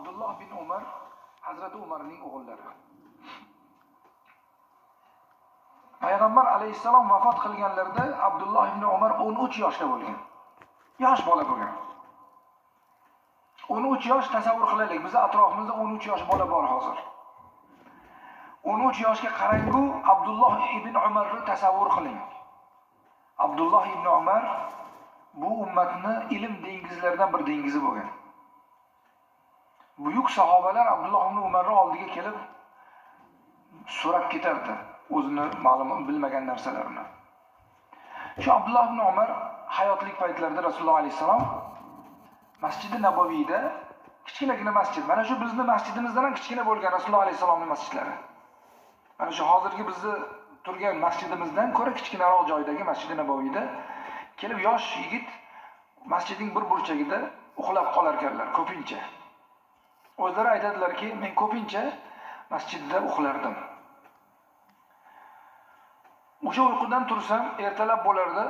Abdulloh bin Umar Hazrati Umarning o'g'illari. Payg'ambar alayhissalom vafot qilganlarida Abdulloh ibn Umar 13 yoshda bo'lgan. Yosh bola bo'lgan. 13 yosh tasavvur qilaylik. Bizning atrofimizda 13 yosh bola bor hozir. 13 yoshga qarangu Abdulloh ibn Umarni tasavvur qiling. Abdulloh ibn Umar bu ummatni ilm dengizlaridan bir dengizi bo'lgan. Buyuk sahobalar Abdulloh ibn Umarni oldiga kelib so'rab ketardi o'zini ma'lum bilmagan narsalarini. Shu Abdulloh ibn Umar hayotlik paytlarida Rasululloh alayhissalom Masjidi Nabaviyda kichkinagina masjid, mana shu bizni masjidimizdan ham kichkina bo'lgan Rasululloh alayhissalomning masjidlari. Mana shu hozirgi bizni turgan masjidimizdan ko'ra kichkinaroq joydagi Masjidi Nabaviyda kelib yosh yigit masjidning bir burchagida uxlab qolar ekanlar ko'pincha. O'zlari aytadilarki, men ko'pincha masjidda uxlardim. O'sha uyqudan tursam ertalab bo'lardi.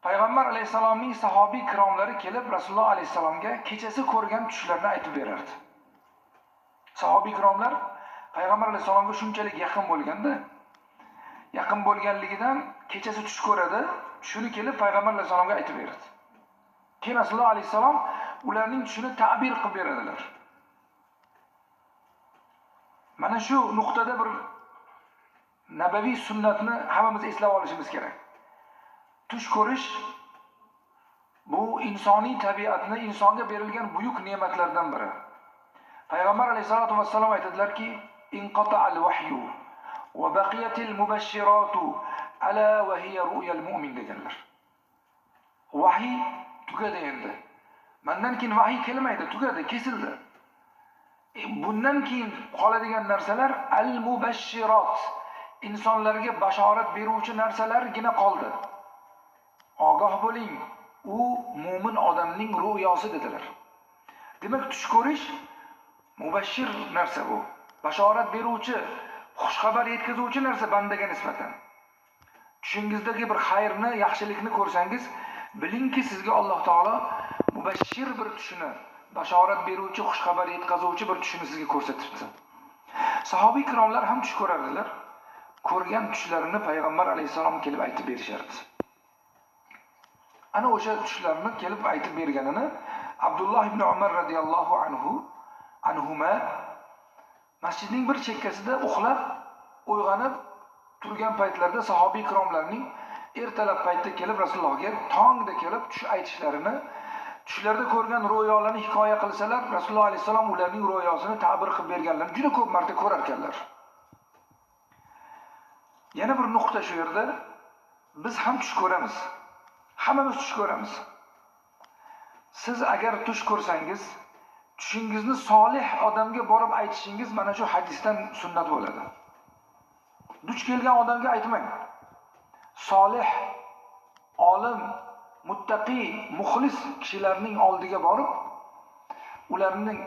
Payg'ambar alayhissalomning sahobiy kiromlari kelib Rasululloh alayhissalomga kechasi ko'rgan tushlarini aytib berardi. Sahobiy kiromlar Payg'ambar alayhissalomga shunchalik yaqin bo'lganda, yaqin bo'lganligidan kechasi tush ko'radi, tushini kelib Payg'ambar alayhissalomga aytib beradi. Keyin Rasululloh alayhissalom ularning tushini ta'bir qilib beradilar. Mana shu nuqtada bir nabaviy sunnatni hammamiz eslab olishimiz kerak. Tush ko'rish bu insoniy tabiatni, insonga berilgan buyuk ne'matlardan biri. Payg'ambar alayhisolatu vassalom aytadilarki, inqata'al vahyu va baqiyatil mubashshiratu ala va hiya ru'yal mu'min deganlar. Vahiy tugadi endi. Mendan keyin vahiy kelmaydi, tugadi, kesildi. Bundan keyin qoladigan narsalar al-mubashshirot, insonlarga bashorat beruvchi narsalargina qoldi. Ogoh bo'ling, u mo'min odamning ru'yosi dedilar. Demak, tush ko'rish mubashshir narsa bu. Bashorat beruvchi, xushxabar yetkazuvchi narsa bandaga nisbatan. Tushingizdagi bir xayrni, yaxshilikni ko'rsangiz, bilingki sizga Alloh taolo mubashshir bir tushini, bashorat beruvchi, xushxabar yetkazuvchi bir tushini sizga ko'rsatibdi. Sahobiy kiromlar ham tush ko'rardilar. Ko'rgan tushlarini Payg'ambar alayhissalom kelib aytib berishardi. Ana o'sha tushlarni kelib aytib berganini Abdulloh ibn Umar radhiyallohu anhuma masjidning bir chekkasida uxlab, uyg'onib turgan paytlarida sahobiy kiromlarning ertalab paytda kelib Rasulullohga tongda kelib tush aytishlarini, tushlarda ko'rgan ro'yolarni hikoya qilsalar, Rasululloh alayhissalom ularning ro'yosini ta'bir qilib berganlarini juda ko'p marta ko'rar ekanlar. Yana bir nuqta shu yerda, biz ham tush ko'ramiz. Hammamiz tush ko'ramiz. Siz agar tush ko'rsangiz, tushingizni solih odamga borib aytishingiz mana shu hadisdan sunnat bo'ladi. Duch kelgan odamga aytmang. Solih, olim, muttaqi, muxlis kishilarning oldiga borib, ularning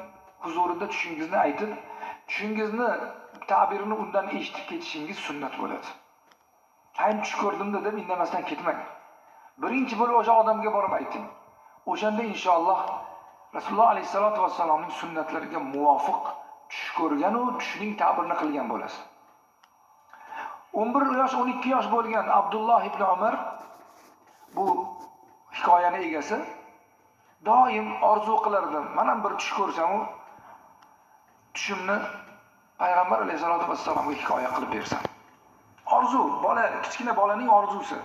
huzurida tushingizni aytib, tushingizni ta'birini undan eshitib ketishingiz sunnat bo'ladi. Hayn tush ko'rdim deb indamasdan ketmang. Birinchi bo'lib o'sha odamga borib ayting. O'shanda inshaalloh Rasululloh alayhisolatu vassalomning sunnatlariga muvofiq tush ko'rgan u tushining ta'birini qilgan bo'lasiz. 11 yosh, 12 yosh bo'lgan Abdulloh ibn Umar bu hikoyani egasi doim orzu qilardi. Men ham bir tush ko'rsam u tushimni Payg'ambar alayhisolatu vassalomga hikoya qilib bersam. Orzu, bola, kichkina bolaning orzusi.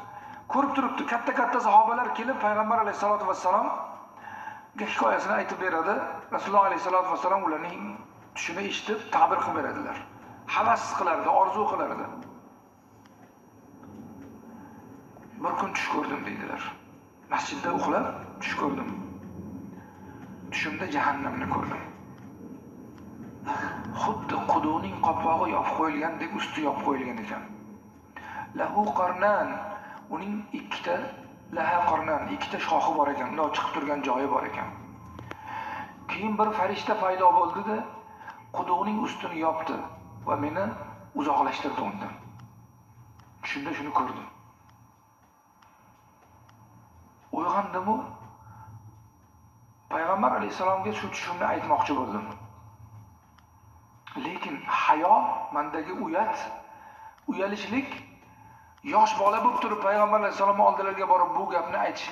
Ko'rib turibdi, katta-katta sahobalar kelib Payg'ambar alayhisolatu vassalomga hikoyasini aytib beradi. Rasululloh alayhisolatu vassalom ularning tushini eshitib ta'bir qilib beradilar. Havas qilardi, orzu qilardi. Bir kun tush ko'rdim deydilar. Masjidda uxlab tush ko'rdim. Tushimda jahannamni ko'rdim. Xuddi quduqning qopog'i yopib qo'yilgandek usti yopib qo'yilgan ekan. Lahu qarnan, uning ikkita laha qarnan, ikkita shoxi bor ekan, undan chiqib turgan joyi bor ekan. Keyin bir farishta paydo bo'ldi-da, quduqning ustini yopdi va meni uzoqlashtirdi undan. Tushimda shuni ko'rdim. Uyg'ondim-u, Payg'ambar alayhissalomga shu tushimni aytmoqchi bo'ldim. Lekin hayo, mandagi uyat, uyalishlik, yosh bola bo'lib turib payg'ambar alayhissalomni oldilariga borib bu gapni aytishlik